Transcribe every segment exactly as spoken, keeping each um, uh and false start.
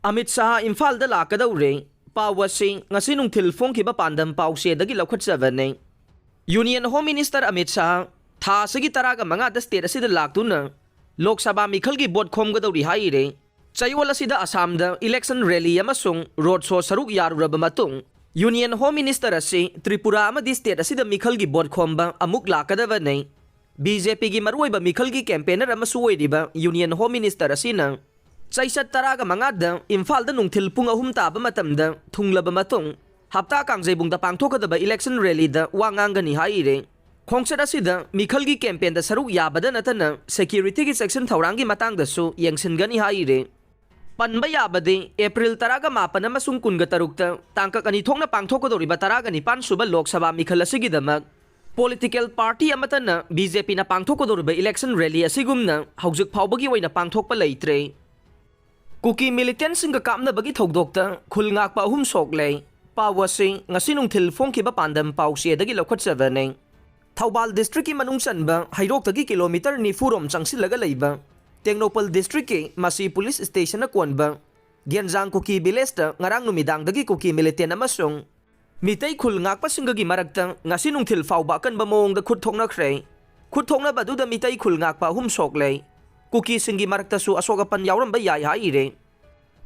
ꯑꯃꯤꯠ ꯁꯥꯍ ꯏꯝꯐꯥꯜꯗ ꯂꯥꯛꯀꯗꯧꯔꯦ꯫ ꯄꯥꯎ ꯑꯁꯤ ꯉꯁꯤ ꯅꯨꯡꯊꯤꯜ ꯐꯣꯡꯈꯤꯕ ꯄꯥꯟꯗꯝ ꯄꯥꯎꯆꯦꯗꯒꯤ ꯂꯧꯈꯠꯆꯕꯅꯦ꯫ Union Home Minister Amit Shah ꯊꯥ ꯑꯁꯤꯒꯤ ꯇꯔꯥꯒ ꯃꯉꯥꯗ state ꯑꯁꯤꯗ ꯂꯥꯛꯇꯨꯅ ꯂꯣꯛ ꯁꯚꯥ ꯃꯤꯈꯜꯒꯤ ꯚꯣꯠ ꯈꯣꯝꯒꯗꯧꯔꯤ ꯍꯥꯏꯔꯦ꯫ ꯆꯌꯣꯜ ꯑꯁꯤꯗ ꯑꯁꯥꯝꯗ election rally ꯑꯃꯁꯨꯡ road show ꯁꯔꯨꯛ ꯌꯥꯔꯨꯔꯕ ꯃꯇꯨꯡ, Union Home Minister ꯑꯁꯤ ꯇ꯭ꯔꯤꯄꯨꯔꯥ ꯑꯃꯗꯤ state ꯑꯁꯤꯗ ꯃꯤꯈꯜꯒꯤ ꯚꯣꯠ ꯈꯣꯝꯕ ꯑꯃꯨꯛ ꯂꯥꯛꯀꯗꯕꯅꯤ꯫ BJPꯒꯤ ꯃꯔꯨꯑꯣꯏꯕ ꯃꯤꯈꯜꯒꯤ campaigner ꯑꯃꯁꯨ ꯑꯣꯏꯔꯤꯕ Union Home Minister ꯑꯁꯤꯅ ꯆꯩꯆꯠ ꯇꯔꯥꯒ ꯃꯉꯥꯗ ꯏꯝꯐꯥꯜꯗ ꯅꯨꯡꯊꯤꯜ ꯄꯨꯡ ꯑꯍꯨꯝ ꯇꯥꯕ ꯃꯇꯝꯗ ꯊꯨꯡꯂꯕ ꯃꯇꯨꯡ, ꯍꯞꯇꯥ ꯀꯥꯡꯖꯩꯕꯨꯡꯗ ꯄꯥꯡꯊꯣꯛꯀꯗꯕ election rallyꯗ ꯋꯥ ꯉꯥꯡꯒꯅꯤ ꯍꯥꯏꯔꯦ꯫ ꯈꯣꯡꯆꯠ ꯑꯁꯤꯗ ꯃꯤꯈꯜꯒꯤ campaignꯗ ꯁꯔꯨꯛ ꯌꯥꯕꯗ ꯅꯠꯇꯅ securityꯒꯤ ꯆꯦꯛꯁꯤꯟ ꯊꯧꯔꯥꯡꯒꯤ ꯃꯇꯥꯡꯗꯁꯨ ꯌꯦꯡꯁꯤꯟꯒꯅꯤ ꯍꯥꯏꯔꯦ꯫ ꯄꯟꯕ ꯌꯥꯕꯗꯤ, April ꯇꯔꯥꯒ ꯃꯥꯄꯟ ꯑꯃꯁꯨꯡ ꯀꯨꯟꯒ ꯇꯔꯨꯛꯇ ꯇꯥꯡꯀꯛ ꯑꯅꯤ ꯊꯣꯛꯅ ꯄꯥꯡꯊꯣꯛꯀꯗꯧꯔꯤꯕ ꯇꯔꯥꯒ ꯅꯤꯄꯥꯟ ꯁꯨꯕ ꯂꯣꯛ ꯁꯚꯥ ꯃꯤꯈꯜ ꯑꯁꯤꯒꯤꯗꯃꯛ political party ꯑꯃꯠꯇꯅ BJPꯅ ꯄꯥꯡꯊꯣꯛꯀꯗꯧꯔꯤꯕ election rally ꯑꯁꯤꯒꯨꯝꯅ ꯍꯧꯖꯤꯛ ꯐꯥꯎꯕꯒꯤ ꯑꯣꯏꯅ ꯄꯥꯡꯊꯣꯛꯄ ꯂꯩꯇ꯭ꯔꯦ꯫ ꯀꯨꯀꯤ militantꯁꯤꯡꯒ ꯀꯥꯞꯅꯕꯒꯤ ꯊꯧꯗꯣꯛꯇ ꯈꯨꯜ ꯉꯥꯛꯄ ꯑꯍꯨꯝ ꯁꯣꯛꯂꯦ꯫ ꯄꯥꯎ ꯑꯁꯤ ꯉꯁꯤ ꯅꯨꯡꯊꯤꯜ ꯐꯣꯡꯈꯤꯕ ꯄꯥꯟꯗꯝ ꯄꯥꯎꯆꯦꯗꯒꯤ ꯂꯧꯈꯠꯆꯕꯅꯤ꯫ ꯊꯧꯕꯥꯜ districtꯀꯤ ꯃꯅꯨꯡ ꯆꯟꯕ ꯍꯩꯔꯣꯛꯇꯒꯤ kilometre ꯅꯤꯐꯨ ꯔꯣꯝ ꯆꯪꯁꯤꯜꯂꯒ ꯂꯩꯕ ꯇꯦꯡꯅꯧꯄꯜ districtꯀꯤ ꯃꯁꯤ police stationꯅ ꯀꯣꯟꯕ ꯒꯦꯟꯖꯥꯡ ꯀꯨꯀꯤ villageꯇ ꯉꯔꯥꯡ ꯅꯨꯃꯤꯗꯥꯡꯗꯒꯤ ꯀꯨꯀꯤ militant ꯑꯃꯁꯨꯡ ꯃꯤꯇꯩ ꯈꯨꯜ ꯉꯥꯛꯄꯁꯤꯡꯒꯒꯤ ꯃꯔꯛꯇ ꯉꯁꯤ ꯅꯨꯡꯊꯤꯜ ꯐꯥꯎꯕ ꯑꯀꯟꯕ ꯃꯑꯣꯡꯗ ꯈꯨꯠ ꯊꯣꯛꯅꯈ꯭ꯔꯦ꯫ ꯈꯨꯠ ꯊꯣꯛꯅꯕ ꯑꯗꯨꯗ ꯃꯤꯇꯩ ꯈꯨꯜ ꯉꯥꯛꯄ ꯑꯍꯨꯝ ꯁꯣꯛꯂꯦ꯫ ꯀꯨꯀꯤꯁꯤꯡꯒꯤ ꯃꯔꯛꯇꯁꯨ ꯑꯁꯣꯛ ꯑꯄꯟ ꯌꯥꯎꯔꯝꯕ ꯌꯥꯏ ꯍꯥꯏꯔꯦ꯫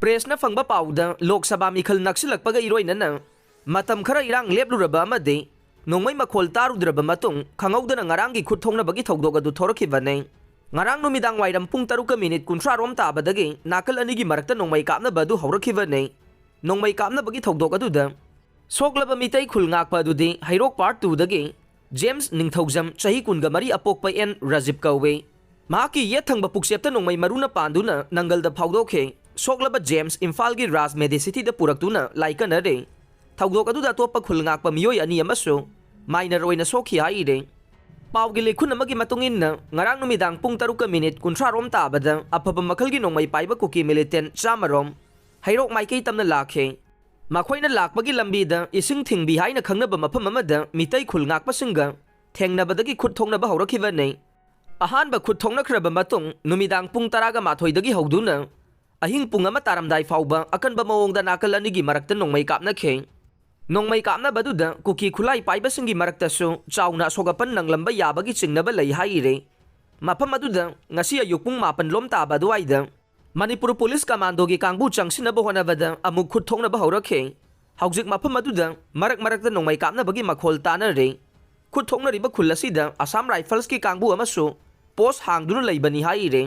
Pressꯅ ꯐꯪꯕ ꯄꯥꯎꯗ, ꯂꯣꯛ ꯁꯚꯥ ꯃꯤꯈꯜ ꯅꯛꯁꯤꯜꯂꯛꯄꯒ ꯏꯔꯣꯏꯅꯅ ꯃꯇꯝ ꯈꯔ ꯏꯔꯥꯡ ꯂꯦꯞꯂꯨꯔꯕ ꯑꯃꯗꯤ ꯅꯣꯡꯃꯩ ꯃꯈꯣꯜ ꯇꯥꯔꯨꯗ꯭ꯔꯕ ꯃꯇꯨꯡ, ꯈꯪꯍꯧꯗꯅ ꯉꯔꯥꯡꯒꯤ ꯈꯨꯠ ꯊꯣꯛꯅꯕꯒꯤ ꯊꯧꯗꯣꯛ ꯑꯗꯨ ꯊꯣꯔꯛꯈꯤꯕꯅꯤ꯫ ꯉꯔꯥꯡ ꯅꯨꯃꯤꯗꯥꯡ ꯋꯥꯏꯔꯝ ꯄꯨꯡ ꯇꯔꯨꯛꯀ minute ꯀꯨꯟꯊ꯭ꯔꯥ ꯔꯣꯝ ꯇꯥꯕꯗꯒꯤ ꯅꯥꯀꯜ ꯑꯅꯤꯒꯤ ꯃꯔꯛꯇ ꯅꯣꯡꯃꯩ ꯀꯥꯞꯅꯕ ꯑꯗꯨ ꯍꯧꯔꯛꯈꯤꯕꯅꯤ꯫ ꯅꯣꯡꯃꯩ ꯀꯥꯞꯅꯕꯒꯤ ꯊꯧꯗꯣꯛ ꯑꯗꯨꯗ ꯁꯣꯛꯂꯕ ꯃꯤꯇꯩ ꯈꯨꯜ ꯉꯥꯛꯄ ꯑꯗꯨꯗꯤ ꯍꯩꯔꯣꯛ Part twoꯗꯒꯤ ꯖꯦꯝꯁ ꯅꯤꯡꯊꯧꯖꯝ, ꯆꯍꯤ ꯀꯨꯟꯒ ꯃꯔꯤ, ꯑꯄꯣꯛꯄ ꯑꯦꯟ ꯔꯥꯖꯤꯕ ꯀꯧꯏ꯫ ꯃꯍꯥꯛꯀꯤ ꯌꯦꯠ ꯊꯪꯕ ꯄꯨꯛꯆꯦꯞꯇ ꯅꯣꯡꯃꯩ ꯃꯔꯨꯅ ꯄꯥꯟꯗꯨꯅ ꯅꯪꯒꯜꯗ ꯐꯥꯎꯗꯣꯛꯈꯤ꯫ ꯁꯣꯛꯂꯕ ꯖꯦꯝꯁ ꯏꯝꯐꯥꯜꯒꯤ ꯔꯥꯖ ꯃꯦꯗꯤꯁꯤꯇꯤꯗ ꯄꯨꯔꯛꯇꯨꯅ ꯂꯥꯏꯀꯠꯅꯔꯦ꯫ ꯊꯧꯗꯣꯛ ꯑꯗꯨꯗ ꯑꯇꯣꯞꯄ ꯈꯨꯜ ꯉꯥꯛꯄ ꯃꯤꯑꯣꯏ ꯑꯅꯤ ꯑꯃꯁꯨ minor ꯑꯣꯏꯅ ꯁꯣꯛꯈꯤ ꯍꯥꯏꯔꯦ꯫ ꯄꯥꯎꯒꯤ ꯂꯤꯈꯨꯟ ꯑꯃꯒꯤ ꯃꯇꯨꯡ ꯏꯟꯅ, ꯉꯔꯥꯡ ꯅꯨꯃꯤꯗꯥꯡ ꯄꯨꯡ ꯇꯔꯨꯛꯀ minute ꯀꯨꯟꯊ꯭ꯔꯥ ꯔꯣꯝ ꯇꯥꯕꯗ ꯑꯐꯕ ꯃꯈꯜꯒꯤ ꯅꯣꯡꯃꯩ ꯄꯥꯏꯕ ꯀꯨꯀꯤ militant ꯆꯥꯝꯃ ꯔꯣꯝ ꯍꯩꯔꯣꯛ ꯃꯥꯏꯀꯩ ꯇꯝꯅ ꯂꯥꯛꯈꯤ꯫ ꯃꯈꯣꯏꯅ ꯂꯥꯛꯄꯒꯤ ꯂꯝꯕꯤꯗ ꯏꯁꯤꯡ ꯊꯤꯡꯕꯤ ꯍꯥꯏꯅ ꯈꯪꯅꯕ ꯃꯐꯝ ꯑꯃꯗ ꯃꯤꯇꯩ ꯈꯨꯜ ꯉꯥꯛꯄꯁꯤꯡꯒ ꯊꯦꯡꯅꯕꯗꯒꯤ ꯈꯨꯠ ꯊꯣꯛꯅꯕ ꯍꯧꯔꯛꯈꯤꯕꯅꯤ꯫ ꯑꯍꯥꯟꯕ ꯈꯨꯠ ꯊꯣꯛꯅꯈ꯭ꯔꯕ ꯃꯇꯨꯡ ꯅꯨꯃꯤꯗꯥꯡ ꯄꯨꯡ ꯇꯔꯥꯒ ꯃꯥꯊꯣꯏꯗꯒꯤ ꯍꯧꯗꯨꯅ ꯑꯍꯤꯡ ꯄꯨꯡ ꯑꯃ ꯇꯥꯔꯝꯗꯥꯏ ꯐꯥꯎꯕ ꯑꯀꯟꯕ ꯃꯑꯣꯡꯗ ꯅꯥꯀꯜ ꯑꯅꯤꯒꯤ ꯃꯔꯛꯇ ꯅꯣꯡꯃꯩ ꯀꯥꯞꯅꯈꯤ꯫ ꯅꯣꯡꯃꯩ ꯀꯥꯞꯅꯕꯗꯨꯗ ꯀꯨꯀꯤ ꯈꯨꯠꯂꯥꯏ ꯄꯥꯏꯕꯁꯤꯡꯒꯤ ꯃꯔꯛꯇꯁꯨ ꯆꯥꯎꯅ ꯑꯁꯣꯛ ꯑꯄꯟ ꯅꯪꯂꯝꯕ ꯌꯥꯕꯒꯤ ꯆꯤꯡꯅꯕ ꯂꯩ ꯍꯥꯏꯔꯤ꯫ ꯃꯐꯝ ꯑꯗꯨꯗ ꯉꯁꯤ ꯑꯌꯨꯛ ꯄꯨꯡ ꯃꯥꯄꯟ ꯂꯣꯝ ꯇꯥꯕ ꯑꯗꯨꯋꯥꯏꯗ ꯃꯅꯤꯄꯨꯔ ꯄꯨꯂꯤꯁ ꯀꯃꯥꯟꯗꯣꯒꯤ ꯀꯥꯡꯕꯨ ꯆꯪꯁꯤꯟꯅꯕ ꯍꯣꯠꯅꯕꯗ ꯑꯃꯨꯛ ꯈꯨꯠ ꯊꯣꯛꯅꯕ ꯍꯧꯔꯛꯈꯤ꯫ ꯍꯧꯖꯤꯛ ꯃꯐꯝ ꯑꯗꯨꯗ ꯃꯔꯛ ꯃꯔꯛꯇ ꯅꯣꯡꯃꯩ ꯀꯥꯞꯅꯕꯒꯤ ꯃꯈꯣꯜ ꯇꯥꯅꯔꯤ꯫ ꯈꯨꯠ ꯊꯣꯛꯅꯔꯤꯕ ꯈꯨꯜ ꯑꯁꯤꯗ ꯑꯁꯥꯝ ꯔꯥꯏꯐꯜꯁꯀꯤ ꯀꯥꯡꯕꯨ ꯑꯃꯁꯨ ꯄꯣꯁ ꯍꯥꯡꯗꯨꯅ ꯂꯩꯕꯅꯤ ꯍꯥꯏꯔꯤ꯫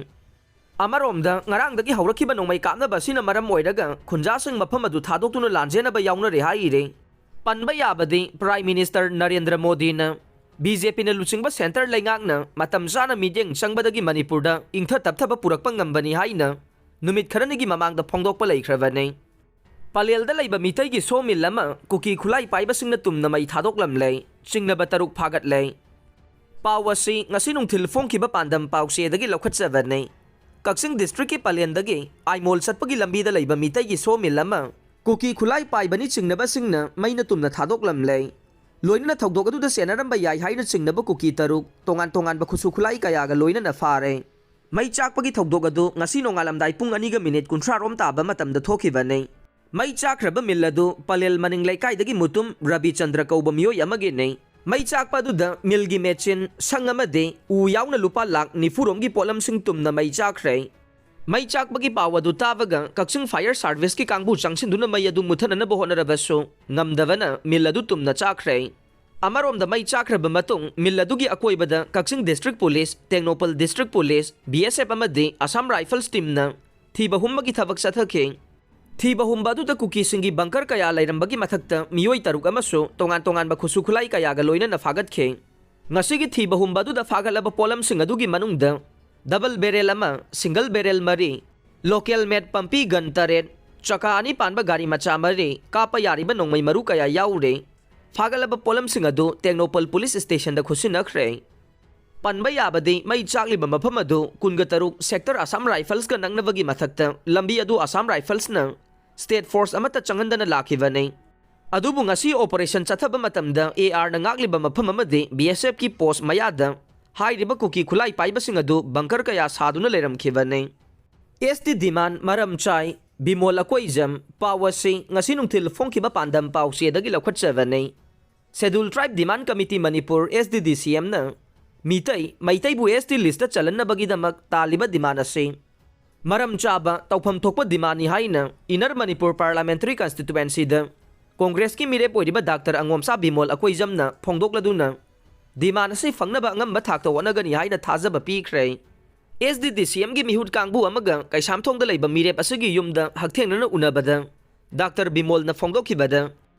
ꯑꯃꯔꯣꯝꯗ, ꯉꯔꯥꯡꯗꯒꯤ ꯍꯧꯔꯛꯈꯤꯕ ꯅꯣꯡꯃꯩ ꯀꯥꯞꯅꯕ ꯑꯁꯤꯅ ꯃꯔꯝ ꯑꯣꯏꯔꯒ ꯈꯨꯟꯖꯥꯁꯤꯡ ꯃꯐꯝ ꯑꯗꯨ ꯊꯥꯗꯣꯛꯇꯨꯅ ꯂꯥꯟꯖꯦꯟꯅꯕ ꯌꯥꯎꯅꯔꯦ ꯍꯥꯏꯔꯤ꯫ ꯄꯟꯕ ꯌꯥꯕꯗꯤ, ꯄ꯭ꯔꯥꯏꯝ ꯃꯤꯅꯤꯁꯇꯔ ꯅꯔꯦꯟꯗ꯭ꯔ ꯃꯣꯗꯤꯅ ꯕꯤ ꯖꯦ ꯄꯤꯅ ꯂꯨꯆꯤꯡꯕ ꯁꯦꯟꯇꯔ ꯂꯩꯉꯥꯛꯅ ꯃꯇꯝ ꯆꯥꯅ ꯃꯤꯠꯌꯦꯡ ꯆꯪꯕꯗꯒꯤ ꯃꯅꯤꯄꯨꯔꯗ ꯏꯪꯊ ꯇꯞꯊꯕ ꯄꯨꯔꯛꯄ ꯉꯝꯕꯅꯤ ꯍꯥꯏꯅ ꯅꯨꯃꯤꯠ ꯈꯔꯅꯤꯒꯤ ꯃꯃꯥꯡꯗ ꯐꯣꯡꯗꯣꯛꯄ ꯂꯩꯈ꯭ꯔꯕꯅꯤ꯫ ꯄꯂꯦꯜꯗ ꯂꯩꯕ ꯃꯤꯇꯩꯒꯤ ꯁꯣ ꯃꯤꯜ ꯑꯃ ꯀꯨꯀꯤ ꯈꯨꯠꯂꯥꯏ ꯄꯥꯏꯕꯁꯤꯡꯅ ꯇꯨꯝꯅ ꯃꯩ ꯊꯥꯗꯣꯛꯂꯝꯂꯦ꯫ ꯆꯤꯡꯅꯕ ꯇꯔꯨꯛ ꯐꯥꯒꯠꯂꯦ꯫ ꯄꯥꯎ ꯑꯁꯤ ꯉꯁꯤ ꯅꯨꯡꯊꯤꯜ ꯐꯣꯡꯈꯤꯕ ꯄꯥꯟꯗꯝ ꯄꯥꯎꯆꯦꯗꯒꯤ ꯂꯧꯈꯠꯆꯕꯅꯤ꯫ ꯀꯛꯆꯤꯡ ꯗꯤꯁꯇ꯭ꯔꯤꯛꯀꯤ ꯄꯂꯦꯟꯗꯒꯤ ꯑꯥꯏꯃꯣꯜ ꯆꯠꯄꯒꯤ ꯂꯝꯕꯤꯗ ꯂꯩꯕ ꯃꯤꯇꯩꯒꯤ ꯁꯣ ꯃꯤꯜ ꯑꯃ ꯀꯨꯀꯤ ꯈꯨꯠꯂꯥꯏ ꯄꯥꯏꯕꯅꯤ ꯆꯤꯡꯅꯕꯁꯤꯡꯅ ꯃꯩꯅ ꯇꯨꯝꯅ ꯊꯥꯗꯣꯛꯂꯝꯂꯦ꯫ ꯂꯣꯏꯅꯅ ꯊꯧꯗꯣꯛ ꯑꯗꯨꯗ ꯆꯦꯟꯅꯔꯝꯕ ꯌꯥꯏ ꯍꯥꯏꯅ ꯆꯤꯡꯅꯕ ꯀꯨꯀꯤ ꯇꯔꯨꯛ ꯇꯣꯉꯥꯟ ꯇꯣꯉꯥꯟꯕ ꯈꯨꯠꯁꯨ ꯈꯨꯠꯂꯥꯏ ꯀꯌꯥꯒ ꯂꯣꯏꯅꯅ ꯐꯥꯔꯦ꯫ ꯃꯩ ꯆꯥꯛꯄꯒꯤ ꯊꯧꯗꯣꯛ ꯑꯗꯨ ꯉꯁꯤ ꯅꯣꯡꯉꯥꯜꯂꯝꯗꯥꯏ ꯄꯨꯡ ꯑꯅꯤꯒ ꯃꯤꯅꯤꯠ ꯀꯨꯟꯊ꯭ꯔꯥ ꯔꯣꯝ ꯇꯥꯕ ꯃꯇꯝꯗ ꯊꯣꯛꯈꯤꯕꯅꯤ꯫ ꯃꯩ ꯆꯥꯛꯈ꯭ꯔꯕ ꯃꯤꯜ ꯑꯗꯨ ꯄꯂꯦꯜ ꯃꯅꯤꯡ ꯂꯩꯀꯥꯏꯗꯒꯤ ꯃꯨꯇꯨꯝ ꯔꯕꯤꯆꯟꯗ꯭ꯔ ꯀꯧꯕ ꯃꯤꯑꯣꯏ ꯑꯃꯒꯤꯅꯤ꯫ ꯃꯩ ꯆꯥꯛꯄ ꯑꯗꯨꯗ ꯃꯤꯜꯒꯤ ꯃꯦꯆꯤꯟ, ꯁꯪ ꯑꯃꯗꯤ ꯎ ꯌꯥꯎꯅ ꯂꯨꯄꯥ ꯂꯥꯈ ꯅꯤꯐꯨ ꯔꯣꯝꯒꯤ ꯄꯣꯠꯂꯝꯁꯤꯡ ꯇꯨꯝꯅ ꯃꯩ ꯆꯥꯛꯈ꯭ꯔꯦ꯫ ꯃꯩ ꯆꯥꯛꯄꯒꯤ ꯄꯥꯎ ꯑꯗꯨ ꯇꯥꯕꯒ ꯀꯛꯆꯤꯡ ꯐꯥꯌꯔ ꯁꯥꯔꯚꯤꯁꯀꯤ ꯀꯥꯡꯕꯨ ꯆꯪꯁꯤꯟꯗꯨꯅ ꯃꯩ ꯑꯗꯨ ꯃꯨꯠꯊꯠꯅꯅꯕ ꯍꯣꯠꯅꯔꯕꯁꯨ ꯉꯝꯗꯕꯅ ꯃꯤꯜ ꯑꯗꯨ ꯇꯨꯝꯅ ꯆꯥꯛꯈ꯭ꯔꯦ꯫ ꯑꯃꯔꯣꯝꯗ, ꯃꯩ ꯆꯥꯛꯈ꯭ꯔꯕ ꯃꯇꯨꯡ ꯃꯤꯜ ꯑꯗꯨꯒꯤ ꯑꯀꯣꯏꯕꯗ Kakching district police, Tengnoupal district police, B S F ꯑꯃꯗꯤ ꯑꯁꯥꯝ ꯔꯥꯏꯐꯜꯁ ꯇꯤꯝꯅ ꯊꯤꯕ ꯍꯨꯝꯕꯒꯤ ꯊꯕꯛ ꯆꯠꯊꯈꯤ꯫ ꯊꯤꯕ ꯍꯨꯝꯕ ꯑꯗꯨꯗ ꯀꯨꯀꯤꯁꯤꯡꯒꯤ ꯕꯪꯀꯔ ꯀꯌꯥ ꯂꯩꯔꯝꯕꯒꯤ ꯃꯊꯛꯇ ꯃꯤꯑꯣꯏ ꯇꯔꯨꯛ ꯑꯃꯁꯨ ꯇꯣꯉꯥꯟ ꯇꯣꯉꯥꯟꯕ ꯈꯨꯠꯁꯨ ꯈꯨꯠꯂꯥꯏ ꯀꯌꯥꯒ ꯂꯣꯏꯅꯅ ꯐꯥꯒꯠꯈꯤ꯫ ꯉꯁꯤꯒꯤ ꯊꯤꯕ ꯍꯨꯝꯕ ꯑꯗꯨꯗ ꯐꯥꯒꯠꯂꯕ ꯄꯣꯠꯂꯝꯁꯤꯡ ꯑꯗꯨꯒꯤ ꯃꯅꯨꯡꯗ ꯗꯕꯜ ꯕꯦꯔꯦꯜ ꯑꯃ, ꯁꯤꯡꯒꯜ ꯕꯦꯔꯦꯜ ꯃꯔꯤ, ꯂꯣꯀꯦꯜ ꯃꯦꯠ ꯄꯝꯄꯤ ꯒꯟ ꯇꯔꯦꯠ, ꯆꯀꯥ ꯑꯅꯤ ꯄꯥꯟꯕ ꯒꯥꯔꯤ ꯃꯆꯥ ꯃꯔꯤ, ꯀꯥꯞꯄ ꯌꯥꯔꯤꯕ ꯅꯣꯡꯃꯩ ꯃꯔꯨ ꯀꯌꯥ ꯌꯥꯎꯔꯦ꯫ ꯐꯥꯒꯠꯂꯕ ꯄꯣꯠꯂꯝꯁꯤꯡ ꯑꯗꯨ ꯇꯦꯡꯅꯧꯄꯜ ꯄꯨꯂꯤꯁ ꯁ꯭ꯇꯦꯁꯟꯗ ꯈꯨꯠꯁꯤꯟꯅꯈ꯭ꯔꯦ꯫ ꯄꯟꯕ ꯌꯥꯕꯗꯤ, ꯃꯩ ꯆꯥꯛꯂꯤꯕ ꯃꯐꯝ ꯑꯗꯨ ꯀꯨꯟꯒ ꯇꯔꯨꯛ ꯁꯦꯛꯇꯔ ꯑꯁꯥꯝ ꯔꯥꯏꯐꯜꯁꯀ ꯅꯛꯅꯕꯒꯤ ꯃꯊꯛꯇ ꯂꯝꯕꯤ ꯑꯗꯨ ꯑꯁꯥꯝ ꯔꯥꯏꯐꯜꯁꯅ ꯁ꯭ꯇꯦꯠ ꯐꯣꯔꯁ ꯑꯃꯠꯇ ꯆꯪꯍꯟꯗꯅ ꯂꯥꯛꯈꯤꯕꯅꯤ꯫ ꯑꯗꯨꯕꯨ ꯉꯁꯤ ꯑꯣꯄꯔꯦꯁꯟ ꯆꯠꯊꯕ ꯃꯇꯝꯗ ꯑꯦ ꯑꯥꯔꯅ ꯉꯥꯛꯂꯤꯕ ꯃꯐꯝ ꯑꯃꯗꯤ ꯕꯤ ꯑꯦꯁ ꯑꯦꯐꯀꯤ ꯄꯣꯁ ꯃꯌꯥꯗ ꯍꯥꯏꯔꯤꯕ ꯀꯨꯀꯤ ꯈꯨꯠꯂꯥꯏ ꯄꯥꯏꯕꯁꯤꯡ ꯑꯗꯨ ꯕꯪꯀꯔ ꯀꯌꯥ ꯁꯥꯗꯨꯅ ꯂꯩꯔꯝꯈꯤꯕꯅꯤ꯫ ꯑꯦꯁ ꯇꯤ demand ꯃꯔꯝ ꯆꯥꯏ, ꯕꯤꯃꯣꯜ ꯑꯀꯣꯏꯖꯝ꯫ ꯄꯥꯎ ꯑꯁꯤ ꯉꯁꯤ ꯅꯨꯡꯊꯤꯜ ꯐꯣꯡꯈꯤꯕ ꯄꯥꯟꯗꯝ ꯄꯥꯎꯆꯦꯗꯒꯤ ꯂꯧꯈꯠꯆꯕꯅꯤ꯫ Scheduled Tribe Demand Committee Manipur, S T D C M ꯅ ꯃꯤꯇꯩ, ꯃꯩꯇꯩꯕꯨ S T list ꯇ ꯆꯜꯍꯟꯅꯕꯒꯤꯗꯃꯛ ꯇꯥꯜꯂꯤꯕ demand ꯑꯁꯤ ꯃꯔꯝ ꯆꯥꯕ, ꯇꯧꯐꯝ ꯊꯣꯛꯄ demand ꯅꯤ ꯍꯥꯏꯅ Inner Manipur Parliamentary Constituency ꯗ ꯀꯣꯡꯒ꯭ꯔꯦꯁꯀꯤ ꯃꯤꯔꯦꯞ ꯑꯣꯏꯔꯤꯕ ꯗꯥꯛꯇꯔ ꯑꯉꯣꯝꯁꯥ ꯕꯤꯃꯣꯜ ꯑꯀꯣꯏꯖꯝꯅ ꯐꯣꯡꯗꯣꯛꯂꯗꯨꯅ, demand ꯑꯁꯤ ꯐꯪꯅꯕ ꯑꯉꯝꯕ ꯊꯥꯛꯇ ꯍꯣꯠꯅꯒꯅꯤ ꯍꯥꯏꯅ ꯊꯥꯖꯕ ꯄꯤꯈ꯭ꯔꯦ꯫ S T D C M ꯒꯤ ꯃꯤꯍꯨꯠ ꯀꯥꯡꯕꯨ ꯑꯃꯒ ꯀꯩꯁꯥꯝꯊꯣꯡꯗ ꯂꯩꯕ ꯃꯤꯔꯦꯞ ꯑꯁꯤꯒꯤ ꯌꯨꯝꯗ ꯍꯛꯊꯦꯡꯅꯅ ꯎꯅꯕꯗ, ꯗꯥꯛꯇꯔ ꯕꯤꯃꯣꯜꯅ ꯐꯣꯡꯗꯣꯛꯈꯤꯕꯗ,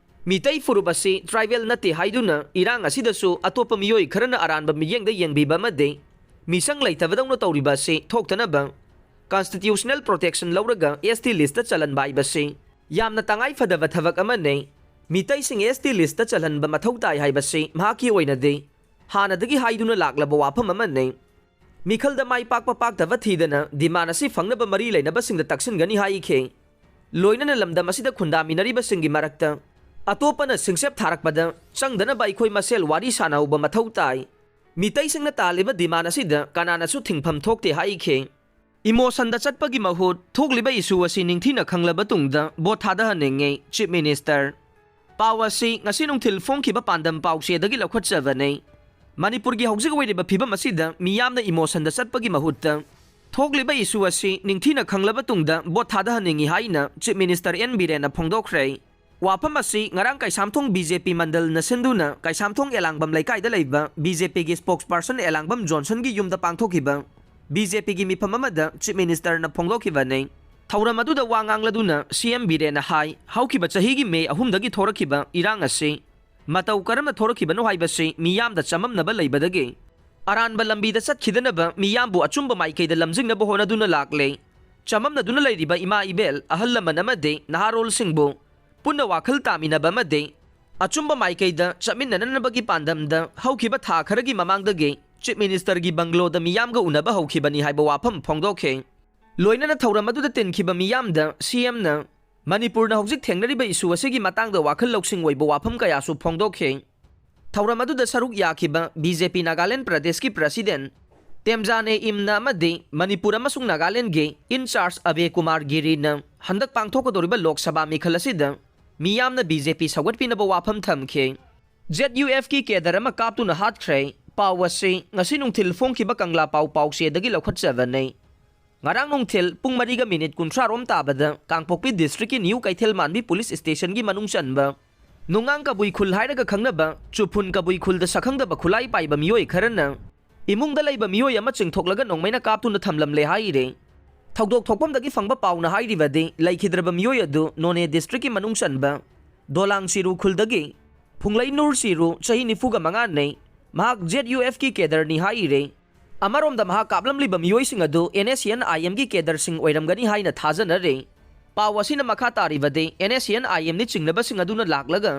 ꯃꯤꯇꯩ ꯐꯨꯔꯨꯞ ꯑꯁꯤ tribal ꯅꯠꯇꯦ ꯍꯥꯏꯗꯨꯅ ꯏꯔꯥꯡ ꯑꯁꯤꯗꯁꯨ ꯑꯇꯣꯞꯄ ꯃꯤꯑꯣꯏ ꯈꯔꯅ ꯑꯔꯥꯟꯕ ꯃꯤꯠꯌꯦꯡꯗ ꯌꯦꯡꯕꯤꯕ ꯑꯃꯗꯤ ꯃꯤꯁꯪ ꯂꯩꯇꯕꯗꯧꯅ ꯇꯧꯔꯤꯕ ꯑꯁꯤ ꯊꯣꯛꯇꯅꯕ constitutional protection ꯂꯧꯔꯒ S T list ꯇ ꯆꯜꯍꯟꯕ ꯍꯥꯏꯕꯁꯤ ꯌꯥꯝꯅ ꯇꯉꯥꯏ ꯐꯗꯕ ꯊꯕꯛ ꯑꯃꯅꯤ꯫ ꯃꯤꯇꯩꯁꯤꯡ S T list ꯇ ꯆꯜꯍꯟꯕ ꯃꯊꯧ ꯇꯥꯏ ꯍꯥꯏꯕꯁꯤ ꯃꯍꯥꯛꯀꯤ ꯑꯣꯏꯅꯗꯤ ꯍꯥꯟꯅꯗꯒꯤ ꯍꯥꯏꯗꯨꯅ ꯂꯥꯛꯂꯕ ꯋꯥꯐꯝ ꯑꯃꯅꯤ꯫ ꯃꯤꯈꯜꯗ ꯃꯥꯏ ꯄꯥꯛꯄ ꯄꯥꯛꯇꯕ ꯊꯤꯗꯅ demand ꯑꯁꯤ ꯐꯪꯅꯕ ꯃꯔꯤ ꯂꯩꯅꯕꯁꯤꯡꯗ ꯇꯛꯁꯤꯟꯒꯅꯤ ꯍꯥꯏꯈꯤ꯫ ꯂꯣꯏꯅꯅ ꯂꯝꯗꯝ ꯑꯁꯤꯗ ꯈꯨꯟꯗꯥꯃꯤꯟꯅꯔꯤꯕꯁꯤꯡꯒꯤ ꯃꯔꯛꯇ ꯑꯇꯣꯞꯄꯅ ꯁꯤꯡꯆꯞ ꯊꯥꯔꯛꯄꯗ ꯆꯪꯗꯅꯕ ꯑꯩꯈꯣꯏ ꯃꯁꯦꯜ ꯋꯥꯔꯤ ꯁꯥꯟꯅꯍꯧꯕ ꯃꯊꯧ ꯇꯥꯏ꯫ ꯃꯤꯇꯩꯁꯤꯡꯅ ꯇꯥꯜꯂꯤꯕ demand ꯑꯁꯤꯗ ꯀꯅꯥꯅꯁꯨ ꯊꯤꯡꯐꯝ ꯊꯣꯛꯇꯦ ꯍꯥꯏꯈꯤ꯫ Emotion ꯗ ꯆꯠꯄꯒꯤ ꯃꯍꯨꯠ ꯊꯣꯛꯂꯤꯕ issue ꯑꯁꯤ ꯅꯤꯡꯊꯤꯅ ꯈꯪꯂꯕ ꯇꯨꯡꯗ vote ꯊꯥꯗꯍꯟꯅꯤꯡꯉꯤ, Chief Minister꯫ ꯄꯥꯎ ꯑꯁꯤ ꯉꯁꯤ ꯅꯨꯡꯊꯤꯜ ꯐꯣꯡꯈꯤꯕ ꯄꯥꯟꯗꯝ ꯄꯥꯎꯆꯦꯗꯒꯤ ꯂꯧꯈꯠꯆꯕꯅꯤ꯫ ꯃꯅꯤꯄꯨꯔꯒꯤ ꯍꯧꯖꯤꯛ ꯑꯣꯏꯔꯤꯕ ꯐꯤꯕꯝ ꯑꯁꯤꯗ ꯃꯤꯌꯥꯝꯅ emotion ꯗ ꯆꯠꯄꯒꯤ ꯃꯍꯨꯠꯇ ꯊꯣꯛꯂꯤꯕ issue ꯑꯁꯤ ꯅꯤꯡꯊꯤꯅ ꯈꯪꯂꯕ ꯇꯨꯡꯗ vote ꯊꯥꯗꯍꯟꯅꯤꯡꯏ ꯍꯥꯏꯅ Chief Minister N ꯕꯤꯔꯦꯟꯅ ꯐꯣꯡꯗꯣꯛꯈ꯭ꯔꯦ꯫ ꯋꯥꯐꯝ ꯑꯁꯤ ꯉꯔꯥꯡ ꯀꯩꯁꯥꯝꯊꯣꯡ B J P ꯃꯟꯗꯜꯅ ꯁꯤꯟꯗꯨꯅ ꯀꯩꯁꯥꯝꯊꯣꯡ ꯑꯦꯂꯥꯡꯕꯝ ꯂꯩꯀꯥꯏꯗ ꯂꯩꯕ B J P ꯒꯤ spokesperson ꯑꯦꯂꯥꯡꯕꯝ ꯖꯣꯟꯁꯟꯒꯤ ꯌꯨꯝꯗ ꯄꯥꯡꯊꯣꯛꯈꯤꯕ B J P ꯒꯤ ꯃꯤꯐꯝ ꯑꯃꯗ Chief Minister ꯅ ꯐꯣꯡꯗꯣꯛꯈꯤꯕꯅꯤ꯫ ꯊꯧꯔꯝ ꯑꯗꯨꯗ ꯋꯥ ꯉꯥꯡꯂꯗꯨꯅ C M ꯕꯤꯔꯦꯟꯅ ꯍꯥꯏ, ꯍꯧꯈꯤꯕ ꯆꯍꯤꯒꯤ May ꯑꯍꯨꯝꯗꯒꯤ ꯊꯣꯔꯛꯈꯤꯕ ꯏꯔꯥꯡ ꯑꯁꯤ ꯃꯇꯧ ꯀꯔꯝꯅ ꯊꯣꯔꯛꯈꯤꯕꯅꯣ ꯍꯥꯏꯕꯁꯤ ꯃꯤꯌꯥꯝꯗ ꯆꯃꯝꯅꯕ ꯂꯩꯕꯗꯒꯤ ꯑꯔꯥꯟꯕ ꯂꯝꯕꯤꯗ ꯆꯠꯈꯤꯗꯅꯕ ꯃꯤꯌꯥꯝꯕꯨ ꯑꯆꯨꯝꯕ ꯃꯥꯏꯀꯩꯗ ꯂꯝꯖꯤꯡꯅꯕ ꯍꯣꯠꯅꯗꯨꯅ ꯂꯥꯛꯂꯦ꯫ ꯆꯃꯝꯅꯗꯨꯅ ꯂꯩꯔꯤꯕ ꯏꯃꯥ ꯏꯕꯦꯜ, ꯑꯍꯜ ꯂꯃꯟ ꯑꯃꯗꯤ ꯅꯍꯥꯔꯣꯜꯁꯤꯡꯕꯨ ꯄꯨꯟꯅ ꯋꯥꯈꯜ ꯇꯥꯃꯤꯟꯅꯕ ꯑꯃꯗꯤ ꯑꯆꯨꯝꯕ ꯃꯥꯏꯀꯩꯗ ꯆꯠꯃꯤꯟꯅꯅꯕꯒꯤ ꯄꯥꯟꯗꯝꯗ ꯍꯧꯈꯤꯕ ꯊꯥ ꯈꯔꯒꯤ ꯃꯃꯥꯡꯗꯒꯤ Chief Minister ꯒꯤ bungalow ꯗ ꯃꯤꯌꯥꯝꯒ ꯎꯅꯕ ꯍꯧꯈꯤꯕꯅꯤ ꯍꯥꯏꯕ ꯋꯥꯐꯝ ꯐꯣꯡꯗꯣꯛꯈꯤ꯫ ꯂꯣꯏꯅꯅ ꯊꯧꯔꯝ ꯑꯗꯨꯗ ꯇꯤꯟꯈꯤꯕ ꯃꯤꯌꯥꯝꯗ C M ꯅ ꯃꯅꯤꯄꯨꯔꯅ ꯍꯧꯖꯤꯛ ꯊꯦꯡꯅꯔꯤꯕ issue ꯑꯁꯤꯒꯤ ꯃꯇꯥꯡꯗ ꯋꯥꯈꯜ ꯂꯧꯁꯤꯡ ꯑꯣꯏꯕ ꯋꯥꯐꯝ ꯀꯌꯥꯁꯨ ꯐꯣꯡꯗꯣꯛꯈꯤ꯫ ꯊꯧꯔꯝ ꯑꯗꯨꯗ ꯁꯔꯨꯛ ꯌꯥꯈꯤꯕ B J P ꯅꯥꯒꯥꯂꯦꯟ ꯄ꯭ꯔꯗꯦꯁꯀꯤ President ꯇꯦꯝꯖꯥꯅꯦ ꯏꯝꯅ ꯑꯃꯗꯤ ꯃꯅꯤꯄꯨꯔ ꯑꯃꯁꯨꯡ ꯅꯥꯒꯥꯂꯦꯟꯒꯤ in charge ꯑꯕꯦ ꯀꯨꯃꯥꯔ ꯒꯤꯔꯤꯅ ꯍꯟꯗꯛ ꯄꯥꯡꯊꯣꯛꯀꯗꯧꯔꯤꯕ ꯂꯣꯛ ꯁꯚꯥ ꯃꯤꯈꯜ ꯑꯁꯤꯗ ꯃꯤꯌꯥꯝꯅ ꯕꯤ ꯖꯦ ꯄꯤ ꯁꯧꯒꯠꯄꯤꯅꯕ ꯋꯥꯐꯝ ꯊꯝꯈꯤ꯫ ꯖꯦꯠ ꯌꯨ ꯑꯦꯐꯀꯤ ꯀꯦꯗꯔ ꯑꯃ ꯀꯥꯞꯇꯨꯅ ꯍꯥꯠꯈ꯭ꯔꯦ꯫ ꯄꯥꯎ ꯑꯁꯤ ꯉꯁꯤ ꯅꯨꯡꯊꯤꯜ ꯐꯣꯡꯈꯤꯕ ꯀꯪꯂꯥ ꯄꯥꯎ ꯄꯥꯎꯆꯦꯗꯒꯤ ꯂꯧꯈꯠꯆꯕꯅꯤ꯫ ꯉꯔꯥꯡ ꯅꯨꯡꯊꯤꯜ ꯄꯨꯡ ꯃꯔꯤꯒ ꯃꯤꯅꯤꯠ ꯀꯨꯟꯊ꯭ꯔꯥ ꯔꯣꯝ ꯇꯥꯕꯗ ꯀꯥꯡꯄꯣꯛꯄꯤ ꯗꯤꯁꯇ꯭ꯔꯤꯛꯀꯤ ꯅ꯭ꯌꯨ ꯀꯩꯊꯦꯜ ꯃꯥꯟꯕꯤ ꯄꯨꯂꯤꯁ ꯁ꯭ꯇꯦꯁꯟꯒꯤ ꯃꯅꯨꯡ ꯆꯟꯕ ꯅꯨꯡꯉꯥꯡ ꯀꯕꯨꯏ ꯈꯨꯜ ꯍꯥꯏꯔꯒ ꯈꯪꯅꯕ ꯆꯨꯐꯨꯟ ꯀꯕꯨꯏ ꯈꯨꯜꯗ ꯁꯛꯈꯪꯗꯕ ꯈꯨꯠꯂꯥꯏ ꯄꯥꯏꯕ ꯃꯤꯑꯣꯏ ꯈꯔꯅ ꯏꯃꯨꯡꯗ ꯂꯩꯕ ꯃꯤꯑꯣꯏ ꯑꯃ ꯆꯤꯡꯊꯣꯛꯂꯒ ꯅꯣꯡꯃꯩꯅ ꯀꯥꯞꯇꯨꯅ ꯊꯝꯂꯝꯂꯦ ꯍꯥꯏꯔꯤ꯫ ꯊꯧꯗꯣꯛ ꯊꯣꯛꯐꯝꯗꯒꯤ ꯐꯪꯕ ꯄꯥꯎꯅ ꯍꯥꯏꯔꯤꯕꯗꯤ, ꯂꯩꯈꯤꯗ꯭ꯔꯕ ꯃꯤꯑꯣꯏ ꯑꯗꯨ ꯅꯣꯅꯦ ꯗꯤꯁꯇ꯭ꯔꯤꯛꯀꯤ ꯃꯅꯨꯡ ꯆꯟꯕ ꯗꯣꯂꯥꯡ ꯆꯤꯔꯨ ꯈꯨꯜꯗꯒꯤ ꯐꯨꯡꯂꯩꯅꯨꯔ ꯆꯤꯔꯨ, ꯆꯍꯤ ꯅꯤꯐꯨꯒ ꯃꯉꯥꯅꯤ꯫ ꯃꯍꯥꯛ ꯖꯦꯠ ꯌꯨ ꯑꯦꯐꯀꯤ ꯀꯦꯗꯔꯅꯤ ꯍꯥꯏꯔꯤ꯫ ꯑꯃꯔꯣꯝꯗ ꯃꯍꯥꯛ ꯀꯥꯞꯂꯝꯂꯤꯕ ꯃꯤꯑꯣꯏꯁꯤꯡ ꯑꯗꯨ ꯑꯦꯟ ꯑꯦꯁ ꯁꯤ ꯑꯦꯟ ꯑꯥꯏ ꯑꯦꯝꯒꯤ ꯀꯦꯗꯔꯁꯤꯡ ꯑꯣꯏꯔꯝꯒꯅꯤ ꯍꯥꯏꯅ ꯊꯥꯖꯅꯔꯤ꯫ ꯄꯥꯎ ꯑꯁꯤꯅ ꯃꯈꯥ ꯇꯥꯔꯤꯕꯗꯤ, ꯑꯦꯟ ꯑꯦꯁ ꯁꯤ ꯑꯦꯟ ꯑꯥꯏ ꯑꯦꯝꯅꯤ ꯆꯤꯡꯅꯕꯁꯤꯡ ꯑꯗꯨꯅ ꯂꯥꯛꯂꯒ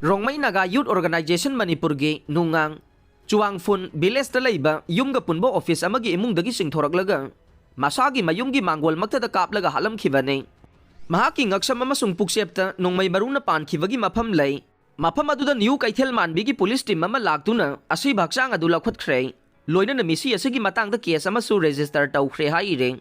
ꯔꯣꯡꯃꯩ ꯅꯥꯒꯥ ꯌꯨꯠ ꯑꯣꯔꯒꯅꯥꯏꯖꯦꯁꯟ ꯃꯅꯤꯄꯨꯔꯒꯤ ꯅꯨꯡꯉꯥꯡ ꯆꯨꯋꯥꯡꯐꯨꯟ ꯚꯤꯂꯦꯖꯇ ꯂꯩꯕ ꯌꯨꯝꯒ ꯄꯨꯟꯕ ꯑꯣꯐꯤꯁ ꯑꯃꯒꯤ ꯏꯃꯨꯡꯗꯒꯤ ꯆꯤꯡꯊꯣꯔꯛꯂꯒ ꯃꯁꯥꯒꯤ ꯃꯌꯨꯝꯒꯤ ꯃꯥꯡꯒꯣꯜꯃꯛꯇꯗ ꯀꯥꯞꯂꯒ ꯍꯥꯠꯂꯝꯈꯤꯕꯅꯤ꯫ ꯃꯍꯥꯛꯀꯤ ꯉꯛꯁꯝ ꯑꯃꯁꯨꯡ ꯄꯨꯛꯆꯦꯞꯇ ꯅꯣꯡꯃꯩ ꯃꯔꯨꯅ ꯄꯥꯟꯈꯤꯕꯒꯤ ꯃꯐꯝ ꯂꯩ꯫ ꯃꯐꯝ ꯑꯗꯨꯗ ꯅ꯭ꯌꯨ ꯀꯩꯊꯦꯜ ꯃꯥꯟꯕꯤꯒꯤ ꯄꯨꯂꯤꯁ ꯇꯤꯝ ꯑꯃ ꯂꯥꯛꯇꯨꯅ ꯑꯁꯤꯕ ꯍꯛꯆꯥꯡ ꯑꯗꯨ ꯂꯧꯈꯠꯈ꯭ꯔꯦ꯫ ꯂꯣꯏꯅꯅ ꯃꯤꯁꯤ ꯑꯁꯤꯒꯤ ꯃꯇꯥꯡꯗ ꯀꯦꯁ ꯑꯃꯁꯨ ꯔꯦꯖꯤꯁꯇꯔ ꯇꯧꯈ꯭ꯔꯦ ꯍꯥꯏꯔꯤ꯫